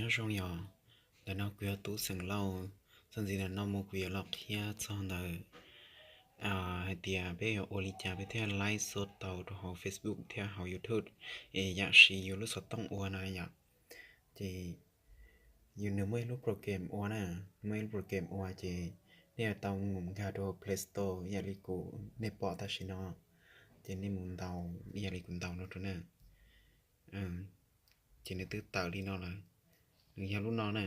Nyob zoo yom, ntawm no kuv yog Tub Xeem Lauj. Txuas ntxiv ntawm no mus kuv yuav los qhia txog ntawm hais tias peb yuav ua li cas peb thiaj live shot tau rau hauv Facebook thiab hauv YouTube es yam siv yus lub xov tooj ua na yom. Ces yus nws muaj ib lub program ua na, muaj ib lub program ua ces nej yuav tau mus nkag rau hauv Play Store ib yam li kuv nej pom tam sim no, ces nej mus ntaus ib yam li kuv ntaus no rau na. Ces nws twb tawm li no lawm, nws yog lub no na,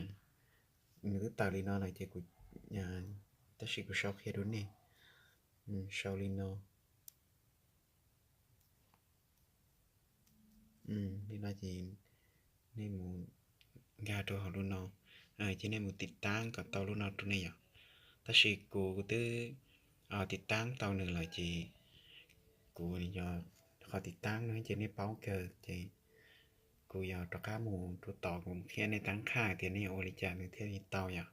nws twb tawm li no lawm ces kuv, tab sis kuv sau qhia rau nej, sau li no. Li no ces nej mus nkag rau hauv lub no, ces nej mus tiv tab kom tau lub no rau nej yom. Tab sis kuv twb tiv tab tau nws lawm ces kuv yog qhov tiv tab no ces nej paub kawg ces kuv yog rov qab mus rau tom kuv qhia nej tab qhaj tias nej yuav ua li cas nws thiaj li tau yom.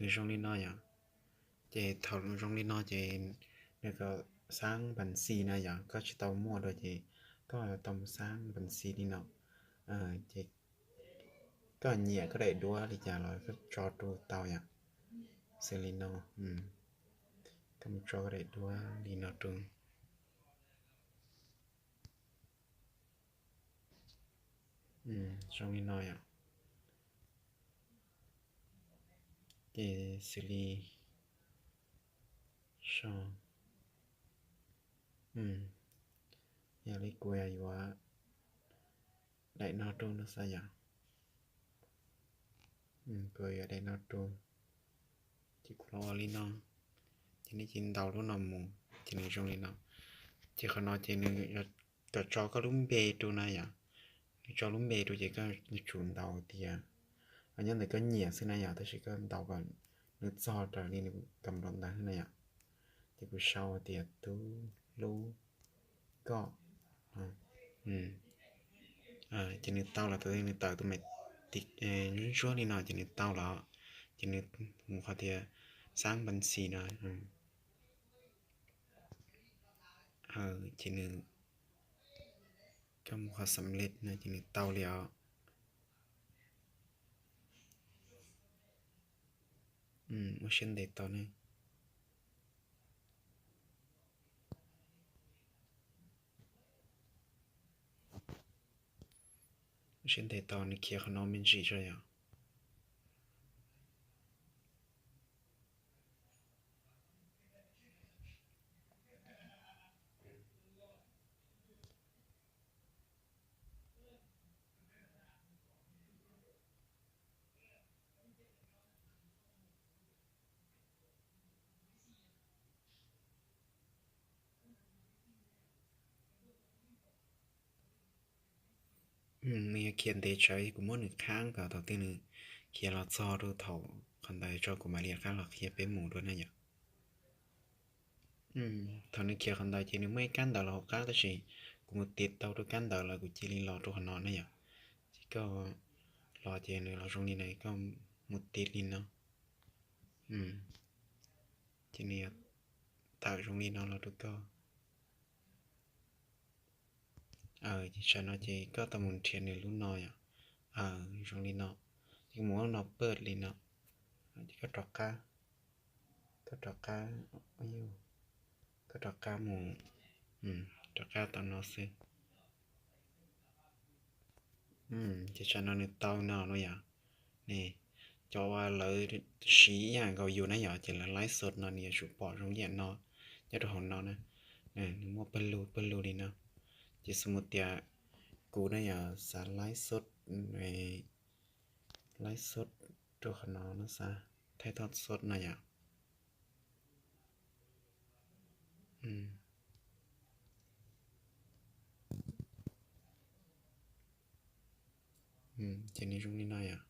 Nws zoo li no yom. Ces thaum nws zoo li no ces nws kom xaab npas xis na yom, koj tsis tau muaj dua ces koj tau mus xaab npas xis li no. Ces koj nyiam koj daim duab li cas los koj tso rau tau yom. Xws li no, koj mus tso koj daim duab li no rau. Zoo li no yom. Ces xws li so, yog li kuv yuav daim no rau no xav yom. Kuv yuav daim no rau, ces kuv los ua li no, ces nej cia li ntaus lub no mus ces nws zoo li no. Ces qhov no ces nws kom tso koj lub npe rau na yom. Nws tso lub npe rau ces koj yuav tsum ntaus tias, nyob ntawm koj nyiam xwb na yom, tab sis koj ntaus kom nws txog raws li nws kam nplos ntawd na yom. Ces kuv sau tias Tub Lub Koj. Ces nws tau los, thaum nws tawm tus me ntsuab li no ces nws tau los, ces nws mus qhov tias xaab npas xis no, ces nws, koj mus qhov xam lej no ces nws tau li os. Ua siab ntev tos ne. Ua siab ntev tos nws khiav qhov no me ntsis tso yom. Nws yog khiav ntev tsawv, kuv muab nws khab kom thaum twg nws khiav los txog rau thaum qhov ntawd tso kuv mam li rov qab los qhia peb mus dua na yom. Thaum nws khiav qhov ntawd ces nws muaj ib kab ntawv los hauv qab, tab sis kuv mus tiv tau rau kab ntawv lawm kuv cia li los rau qhov no na yom. Ces koj los ces nws los zoo li no, koj mus tiv li no, ces nws yuav tawm zoo li no los rau koj. Ces tsam no ces koj tau mus nrhiav nws lub no yom. Zoo li no, ces mus ua no pawg li no, ces koj rov qab, koj rov qab, koj rov qab mus, rov qab tau no xwb. Ces tsam no nws tau no no yom. Cov uas lawv siv ib yam nkaus yus na yom, ces lawv live show no nws yuav tsum pom zoo ib yam no nyob rau hauv no na. Nws muaj pawg lug pawg lug li no. Ces xws mus tias kuv na yom, xav live show, live show rau qhov no no xav thaij toj show no yom. Ces nws zoo li no yom.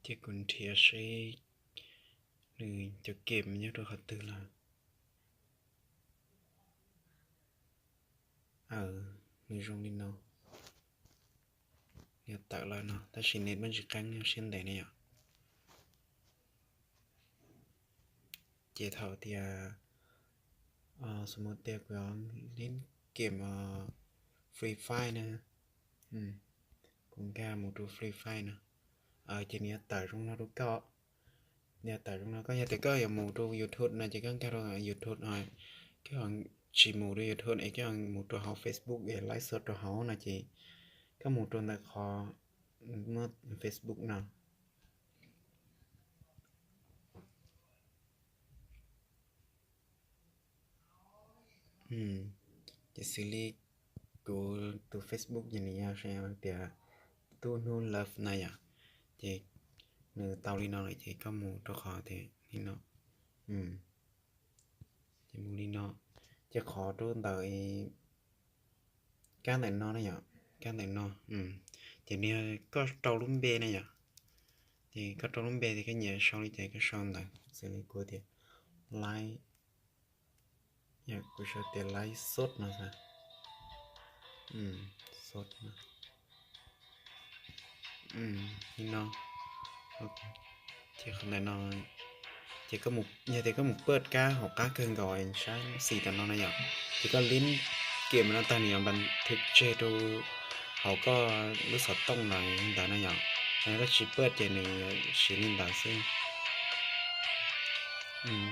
Ces kuv nrhiav seb nws cov kem nyob rau qhov twg lawm. Nws zoo li no, nws tawm los no tab sis nws muaj tsis qeeb siab ntev ne yom. Ces thaum tias, xus mus tias kuv yuav lib game Free Fire na, kuv nkag mus rau Free Fire no, ces nws yuav tawm zoo no rau koj. Nws yuav tawm zoo no, koj yog tias koj yuav mus rau YouTube no ces koj nkag rau YouTube no, koj tsis mus rau YouTube es koj mus rau hauv Facebook es live show rau hauv no ces koj mus rau ntawm qhov muaj Facebook no. Ces xws li kuv tus Facebook ces nws yog tias Tub Hnub Love na yom. Ces nws tau li no lawm ces koj mus rau qhov tias li no, ces mus li no, ces qhov rau ntawm kab ntawm no na yom, kab ntawm no, ces nws koj rau lub npe na yom. Ces koj rau lub npe ces koj nyiam sau li cas koj sau ntawd, xws li kuv tias live, kuv sau tias live show no xwb, show no, li no. Ces qhov ntawm no ces yog tias koj mus paj kab hauv qab kawg nkaus saib xim tam no na yom, ces koj lib game no tag nws yuav npas thwv tseg rau hauv koj lub xov tooj los li ntawd na yom. Yog koj tsis paj ces nws siv li ntawd xwb.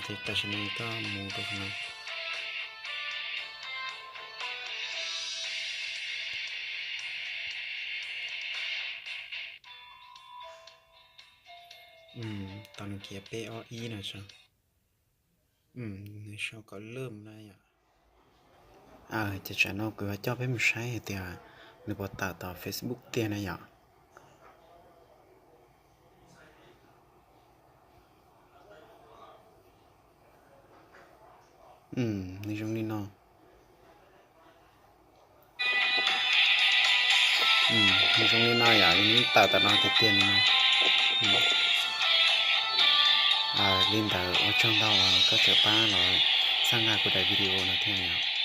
Ces tam sim no koj mus rau qhov no. Tau nws khiav peb ob ib no, nws sau kom lwj na yom. Ces tsam no kuv yuav coj peb mus saib hais tias nws puas tawm tom Facebook tiag na yom. Nws zoo li no. Nws zoo li no yom, nws tawm tom no tiag tiag li no. Li ntawd ua tsaug ntau koj tseem pab los txhawb nqa kuv daim video no thiab yom.